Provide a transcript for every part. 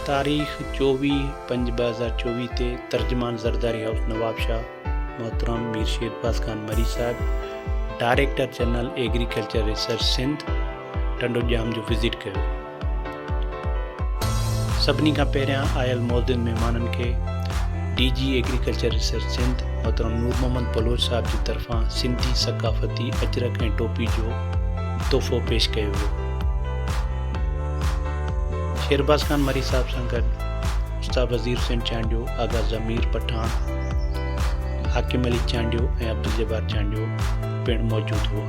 تاريخ 24 5 2024 تي ترجمان زرداري هائوس نوابشاهه محترم مير شيرباز خان مري صاحب director general agriculture research Sindh Tando Jam جو وزٽ ڪيو. سڀني کان پهريان آيل معزز مهمانن کي D G agriculture research Sindh محترم نور محمد بلوچ صاحب جي طرفان سنڌي ثقافتي اجرڪ ۽ ٽوپي جو تحفو پيش ڪيو ويو. شيرباز خان مري صاحب سان گڏ استاد وزير حسين چانڊيو، آغا ضمير پٺاڻ، حاڪم علي چانڊيو ۽ عبدالجبار چانڊيو پڻ موجود هئا.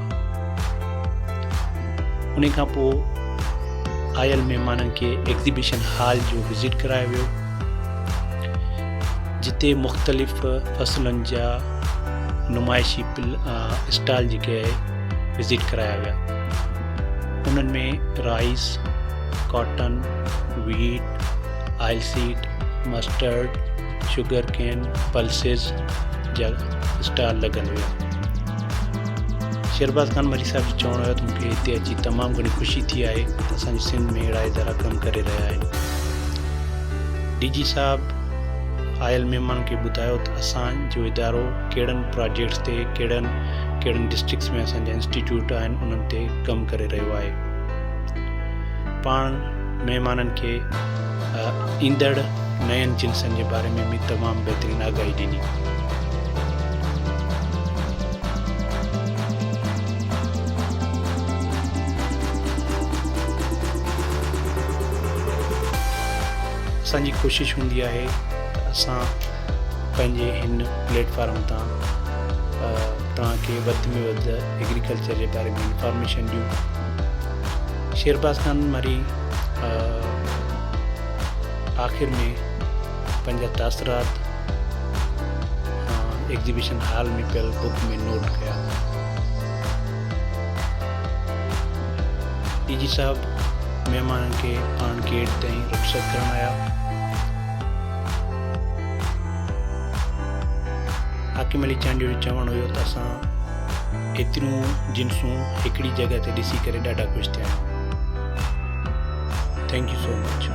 انهي کان پوء آيل مهمانن کي ايگزيبيشن هال جو وزٽ ڪرايو ويو جتي مختلف فصلن جا نمائشي اسٽال جيڪي آهي وزٽ ڪرايا ويا انهن ۾ rice, cotton, wheat, oil seed, mustard, sugar cane, pulses جا اسٽال لڳل هيا. شيرباز خان مري صاحب جو چوڻ هيو ته مونکي هتي اچي تمام گهڻي خوشي ٿي آهي ته اسان جي سنڌ ۾ اهڙا ادارا ڪم ڪري رهيا آهن. ڊي جي صاحب آيل مهمانن کي ٻڌايو ته اسان جو ادارو ڪهڙن پراجيڪٽس تي ڪهڙن ڪهڙن ڊسٽرڪٽس ۾ اسان جا انسٽيٽيوٽ آهن انهن تي ڪم ڪري رهيو آهي. پاڻ مهمانن کي ايندڙ نين جنسن جي باري ۾ به تمام بهترين آگاهي ڏني. اسان جي ڪوشش هوندي آهي ته اسان پنهنجي هن پليٽ فارم تان توهان کي وڌ ۾ وڌ ايگريڪلچر جي باري ۾ انفارميشن ڏيون. شيرباز خان مري آخر ۾ پنهنجا تاثرات ايگزيبيشن هال ۾ پيل بڪ ۾ نوٽ ڪيا. ڊي جي صاحب مهمانن کي پاڻ گيٽ تائين رخصت ڪرڻ آيا. حاڪم علي چانڊيو جو چوڻ هيو ته اسان ايتريون جنسون هڪڙي جڳهه تي ڏسي ڪري ڏاڍا خوش ٿيا آهيون. Thank you so much.